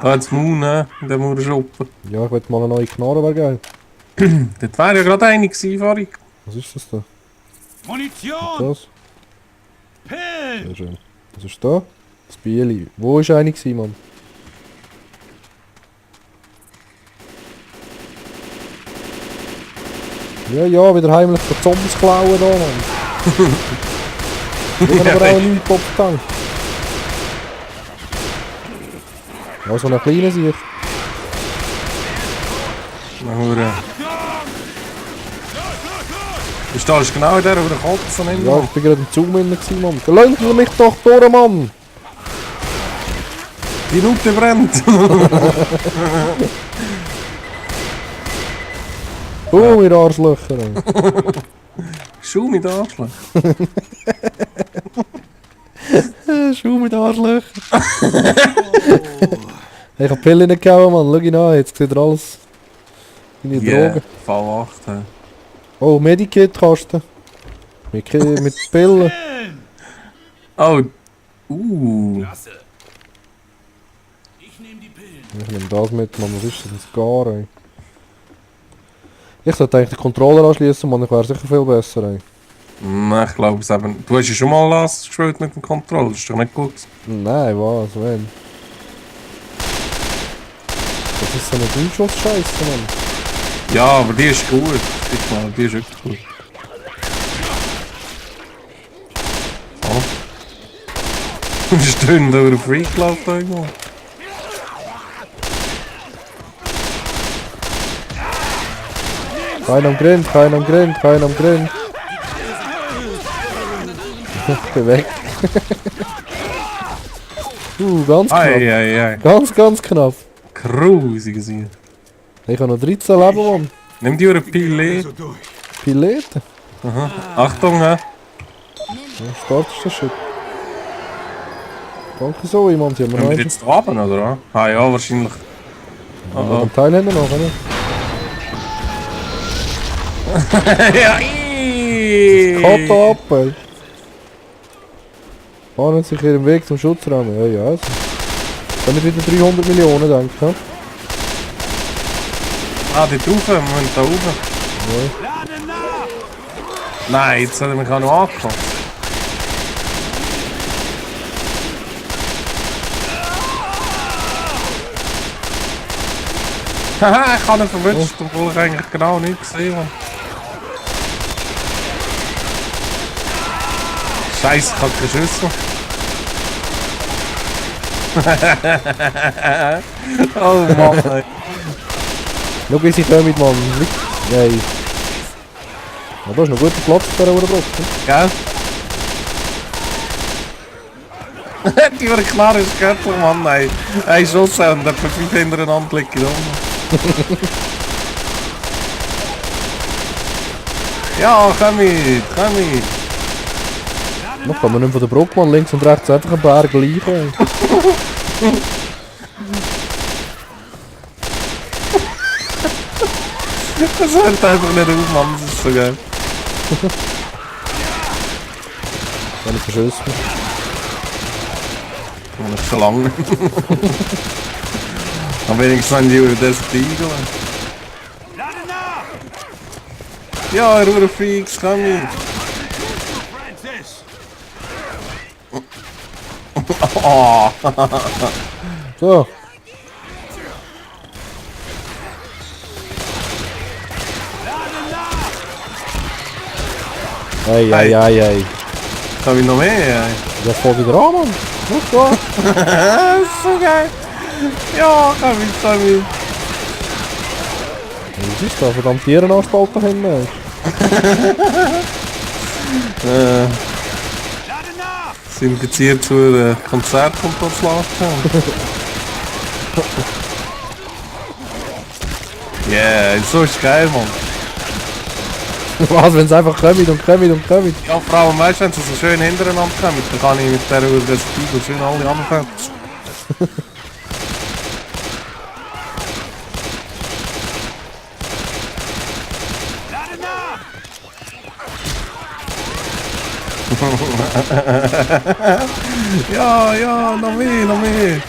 Da hat's Maun, ne? In der Mauerschuppen. Ja, ich will mal eine neue Knarre, wäre geil. Das wäre ja gerade eine gewesen, vorhin. Was ist das da? Munition! Das? Pillen! Sehr schön. Was ist da? Das Bieli. Wo ist eine gewesen, Mann? Ja, ja, wieder heimlich von Zombies klauen da, Mann. Ich habe aber auch einen neuen Top-Tank. Ja, so einen kleinen Sieg. Na, hure. Du stehst genau in der, wo der Kopf von ihm Ja, ich bin gerade im Zoom drin gewesen, Mann. Dann lenkt mich doch durch, Mann! Die Route brennt! Oh, ihr Arschlöcher, ey. Schuh mit Arschloch. Schuh mit Arschlöcher. Hey, ich hab Pillen nicht gehauen, Mann. Schau ihn an, jetzt sieht er alles. Meine Drogen. V8. He. Oh, Medikit-Kasten. Mit Pillen. Oh. Klasse. Ich nehme die Pillen. Ich nehme das mit, Mann. Was ist das? Das Gar, ey. Ich sollte eigentlich den Controller anschließen, Mann. Ich wäre sicher viel besser, ey. Ich glaube es eben. Du hast ja schon mal Last gespielt mit dem Controller, das ist doch nicht gut. Nein, was? Wenn? Das ist so eine Dünnschuss-Scheiße, Mann. Ja, aber die ist gut. Guck mal, die ist wirklich gut. Oh. Wir stehen da über den Freak gelaufen irgendwo. Keiner am Grind, keiner am Grind, keiner am Grind. Ich bin weg. Ganz knapp. Ei. Ganz knapp. Grusig gesehen. Ich habe noch 13 Leben, Mann. Nimm die eure Pille. So durch. Pilete. Aha. Achtung, hä? Ja, startest du schon. Danke so, jemand. Sie haben Können noch wir einen. jetzt oben, oder? Ah ja, wahrscheinlich. Noch einen Teil haben wir noch, oder? Ja, Kata ab, ey. Bahnen sich ihren Weg zum Schutzraum. Ja, ja. Also. Dann nicht wieder 300 Millionen, denke ich. Ja? Ah, die drauf, wir müssen da rauf. Ja. Lade nach! Nein, jetzt hat er mich auch noch angekommen. Haha, ich habe ihn verwünscht, obwohl ich eigentlich genau nichts gesehen habe. Scheiße, ich habe keine Schüssel. Oh Mann, ey. Schau, wie sie kommen, Mann. Nein. Ja, da ist noch guter Platz für diese Brücke. Gell? Die war klar, ist Göttler, Mann, ey. Ein Schuss und der für 5 hintereinander liegt da. Ja, komm mit, komm mit. Noch kann man nicht von der Brücke, Mann. Links und rechts einfach ein Berg gleich, ey. Das hört einfach nicht auf, Mann, das ist so geil. Wenn ich verschüssen. Nicht so lange. Aber wenigstens haben die über das Eagle. Lade nach! Ja, Ruhe Freaks, komm mit. Francis! Oh. So. Ei. Kann ich noch mehr? Ey? Das fällt wieder an, Mann. Los, da. Das ist so geil. Ja, komm mit. Was ist da? Verdammt Tierenanstalt da hinten, ey. Lade nach! Sind jetzt hier zu einem Konzert von Platz Yeah, so ist geil, Mann. Was, wenn es einfach kommt und kommt und kommt? Ja, vor allem, weißt du, wenn sie so schön hintereinander kommen, dann kann ich mit der Respektive schön alle anfangen. Lade nach! Ja, noch mehr.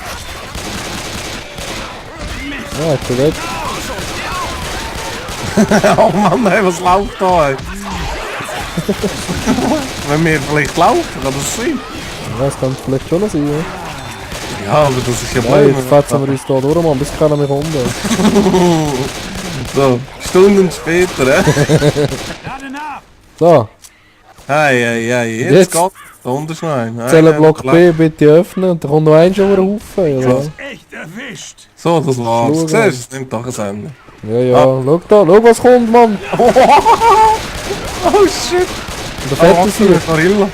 Ja, ich bin weg. Oh Mann, ey, was läuft da? Ey? Wenn wir vielleicht laufen, kann das sein? Ja, das kann vielleicht schon noch sein, ja. Ja, aber das ist ja Ja, Bäume. jetzt fetzen wir uns hier durch, Mann, bis keiner mehr kommt. So, Stunden später, Not enough. So, Hey, hey, hey, Jetzt- jetzt geht da unten ist noch ein. Zellenblock B bitte öffnen und da kommt noch ein schon wieder Haufen. Ja, Echt erwischt. So, das war's. Schau, Siehst du, es nimmt doch ein Ende. ja, schau da, schau was kommt, Mann. Oh shit! Der Fett ist hier. Marilla.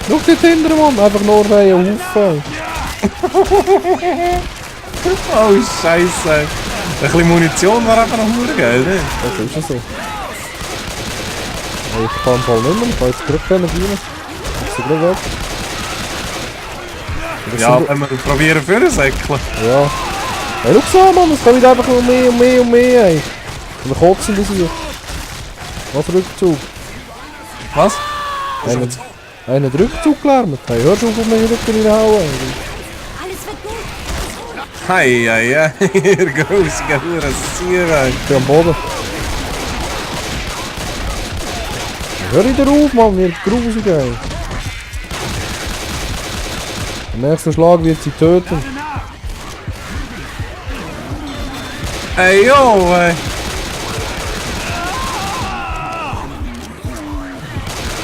Schau dort hinten, Mann, einfach nur einen Haufen. Oh Scheiße. Ein bisschen Munition wäre einfach noch nur geil, ne? Das ist ja so. Hey, ich kann voll nicht mehr, ich kann jetzt zurückrennen rein. Ich bin gleich weg. Das Ja, sind- wenn wir probieren für ein Säckchen. Ja. Hey, schau so, Mann, es kommt einfach noch mehr und mehr und mehr, ey. Und wir kotzen das hier. Was Rückzug? Was? Einen Rückzug gelernt. Hey, hörst du auf, mich wieder reinhauen? Alles wird gut. Hei, hei, hei. Hier grusige Hurensier. Ich bin am Boden. Hör wieder auf, Mann, mir grusig, ey. Am nächsten Schlag wird sie töten. Ey, yo, ey.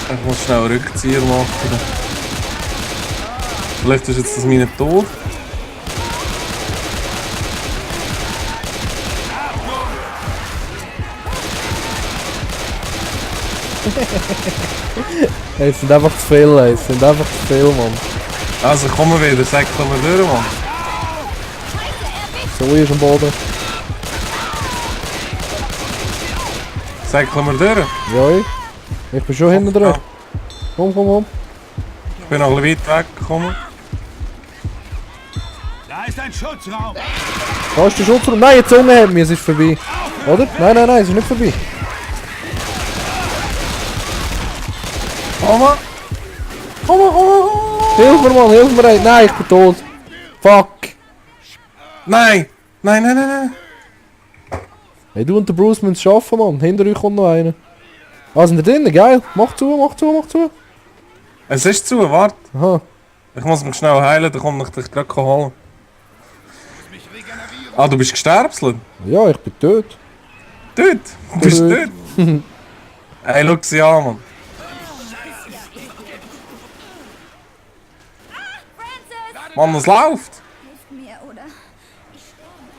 Ich muss schnell einen Rückzieher machen. Vielleicht ist jetzt das meine Tod. Hey, es sind einfach zu viel, ey. Es sind einfach zu viel, Mann. Also kommen wir wieder, säckeln wir durch, Mann. So ist am Boden. Säckeln wir durch. Ja, ich bin schon hinten dran. Komm, komm, komm. Ich bin noch ein bisschen weit weggekommen. Da ist ein Schutzraum. Da ist der Schutzraum. Nein, jetzt unten haben wir, es ist vorbei. Oder? Nein, nein, nein, es ist nicht vorbei. Komm mal. Komm mal, komm mal. Hilf mir, Mann, hilf mir, ey. Nein, ich bin tot. Fuck. Nein. Nein, nein, nein, nein. Hey, du und der Bruce müssen es schaffen, Mann. Hinter euch kommt noch einer. Ah, sind ihr drinnen? Geil. Mach zu, mach zu, mach zu. Es ist zu, warte. Aha. Ich muss mich schnell heilen, dann komme ich dich gleich holen. Ah, du bist gesterpselt? Ja, ich bin tot. Tot? Du bist Tot. tot? Hey, schau sie an, Mann. Francis! Mann, was läuft? Hilft mir, oder?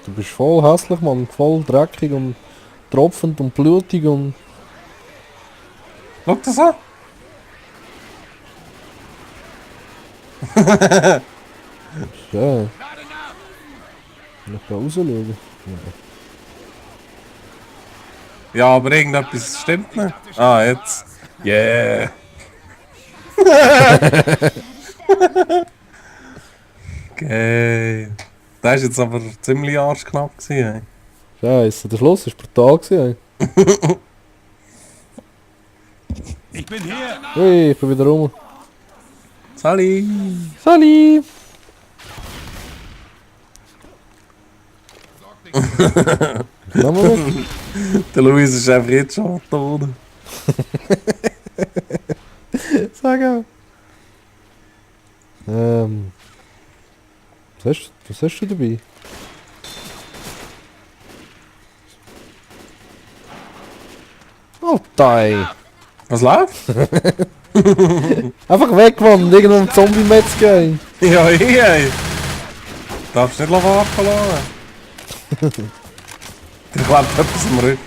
Du bist voll hässlich, Mann. Voll dreckig und tropfend und blutig und... Schau das an. Ja. Ich kann rausschauen. Ja, aber irgendetwas stimmt nicht. Ah, jetzt. Yeah. Geil. Das war jetzt aber ziemlich arschknapp gewesen, Scheiße, der Schluss war brutal gewesen, Ich bin hier. ey. Hey, ich bin wieder rum. Sali. Sali! Nehmen wir mit. Der Luis ist einfach jetzt schon tot. Sag auch. Was hast du dabei? Alter, ey. Was läuft? Einfach weg, Mann. Irgendwo ein Zombie-Metz gehen. Ja, ey. Darfst nicht warten lassen. Der klebt etwas am Rücken.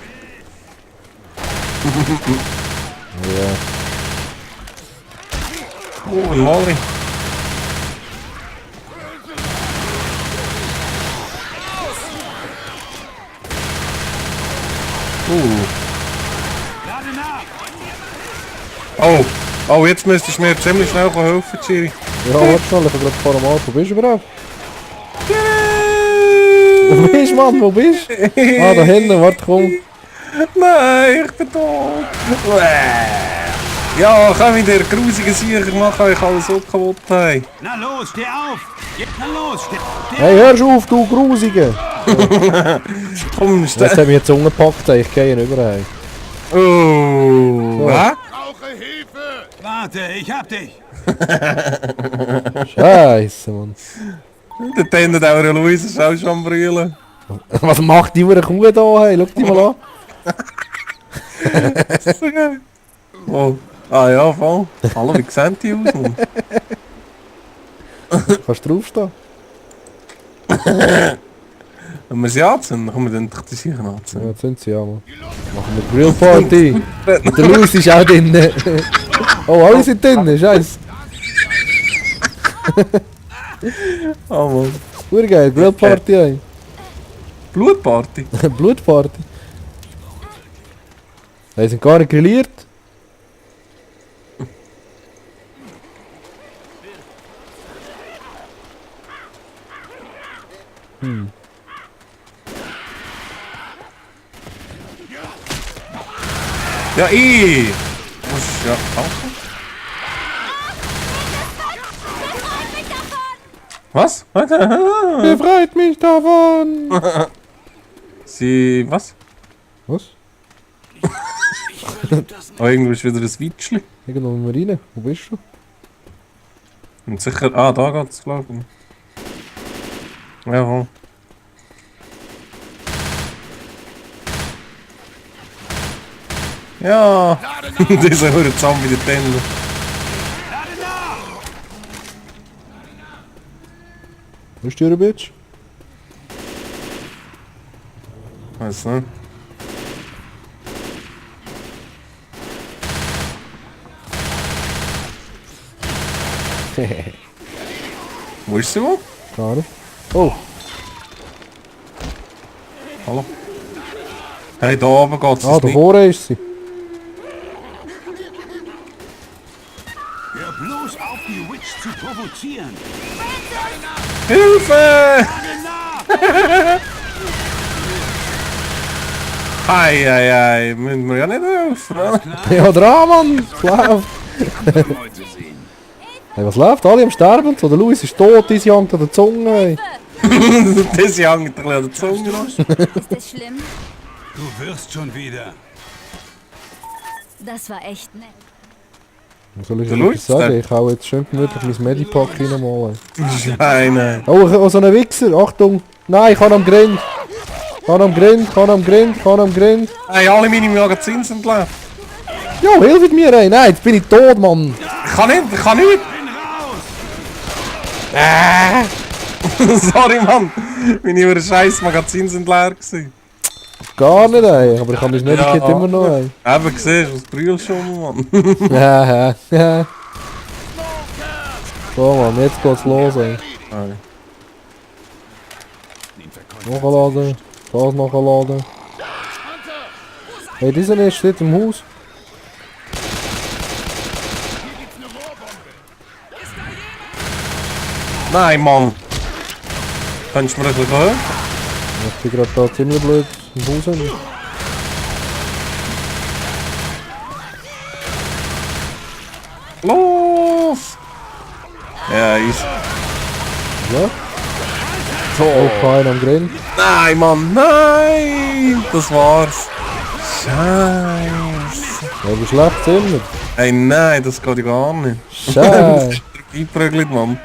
Ja. Oh, ein Molly. Not enough. Oh. Oh, jetzt müsstest du mir ziemlich schnell helfen, Chiri. Ja, warte schnell, ich bin gerade vor dem Arsch. Wo bist du überhaupt? Wo bist du, Mann? Wo bist du? Ah, da hinten, warte, komm. Nein, ich bin tot. Ja, komm in der grusigen Sicher, ich mache euch alles so kaputt. Hey. Na los, steh auf! Na los, steh Hey, hörst auf, du Grusige! Komm, Jetzt hat mich die Zunge gepackt, ich gehe ihn überall. Oh, was? Warte, ich hab dich! Scheiße, Mann. Der Tender, der Luis ist auch schon am Brüllen. Was macht die Uhr Kuh da, hey? Schau die mal an. Das ist so geil. Oh. Ah ja, voll. Hallo, wie sehen die aus, Mann? Kannst du draufstehen? Wenn wir sie anzünden, können wir dann doch die sicher anzünden. Ja, jetzt sind sie ja, Mann. Machen wir Grillparty. Und der Luis ist auch drin. Oh, alle sind drin, scheiße. Oh Mann. Urgeil, Grillparty, ey. Blutparty? Blutparty. Die sind gar nicht grilliert. Ja, ich! Muss ja kaufen. Was? Befreit mich davon! Sie. Was? Was? Oh, irgendwo ist wieder ein Witschli. Irgendwo müssen wir rein. Wo bist du? Und sicher. Ah, da geht's, glaube ich. Jawohl. Ja! Dieser Hure zusammen mit den Tender. Wo ist die Bitch? Weiß nicht. Wo ist sie wohl? Keine Ahnung. Oh, Hallo? Hey, da oben geht's da nicht. vorne ist sie. Hör bloß auf, die Witch zu provozieren! Hilfe! Genau! Ei, müssen wir ja nicht helfen, ne? Ja, dran, Mann! Es läuft! Hey, was läuft? Alle am Sterben? So, der Luis ist tot, diese hängt an der Zunge. Hey. Das hängt ein bisschen an der Zunge. Ist das schlimm? Du wirst schon wieder. Das war echt nett. Was soll ich Der dir Luis, sagen? der- Ich hau jetzt schön gemütlich mein Medipack reinmalen. Schweine. Oh, so ein Wichser! Achtung! Nein, ich kann am Grind! Kann am Grind! Hey, alle meine Magazine sind leer. Jo, hilf mir, ey! Nein, jetzt bin ich tot, Mann! Ich kann nicht. Bin raus! Sorry, Mann. Meine scheiß Magazine sind leer gewesen. Gar nicht, ey! Aber ich habe mein Medikit Ja. immer noch, ey! Eben, siehst du, was brüllst schon, Mann. Ja. So, Mann, jetzt geht's los, ey. Hey. Nachladen, das nachladen. Hey, dieser ist steht im Haus. Nein, Mann. Kannst du mir ein bisschen hören? Ich bin gerade da ziemlich blöd im Haus. Hin. Los! Ja, ist. Ja? So. Oh, kein am Grind. Nein, Mann, nein! Das war's. Scheiße. Ja, wie schlecht sind wir? Ey, nein, das geht ja gar nicht. Scheiße. Einprügelt, Mann.